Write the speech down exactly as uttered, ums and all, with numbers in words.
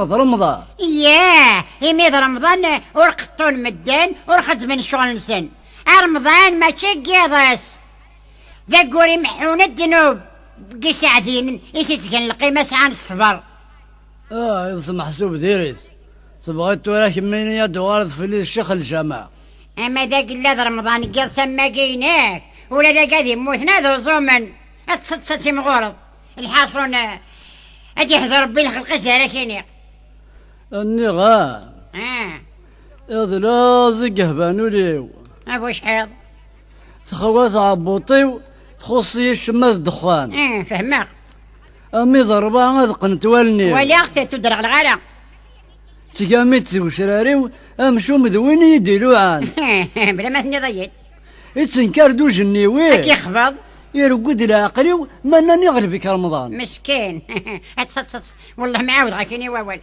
D Remḍan. Yah, imi d Remḍan ur qeṭṭun medden, ur xeddmen ccɣel-nsen. Remḍan mačči n yiḍes. D aggur imeḥḥun ddnub n yiseɛdiyen i s-ittgen lqima sɛan ṣṣber. Ah, iḍes meḥsub diri-t. Tebɣiḍ tura kemmini ad d-tuɣaleḍ fell-i d ccix n lǧameɛ. Ama d agella d Remḍan n yiḍes am wagi-inek, ula d agad immuten ad uẓumen, ad tseṭṭseḍ timɣureḍ. Lḥaṣun, eh, ad iḥdu Rebbi lxelq-is d ara k-iniɣ. Nniɣ-am. Ah. Iḍ laẓ i yehban ul-iw. A bucḥiḍ. Texwa tɛebbuṭ-iw, txuṣṣ-iyi ccemma d ddexxan. Eh, fehmeɣ. Ami d ṛebɛa ad qqnent wallen-iw. Waliɣ-t, ur d-reɣleɣ ara. Ttgami d tgecrar-iw, amcum d win i yi-d-iluɛan. Bla ma tenniḍ-iyi-d. Ittenkar-d ujenniw-ik. Ad k-yexbeḍ. Iregged leɛqel-iw, ma nnan iɣleb-ik Remḍan. Meskin. Ad teṭṭseḍ. Wellah ma ɛawdeɣ-ak-ini wawal.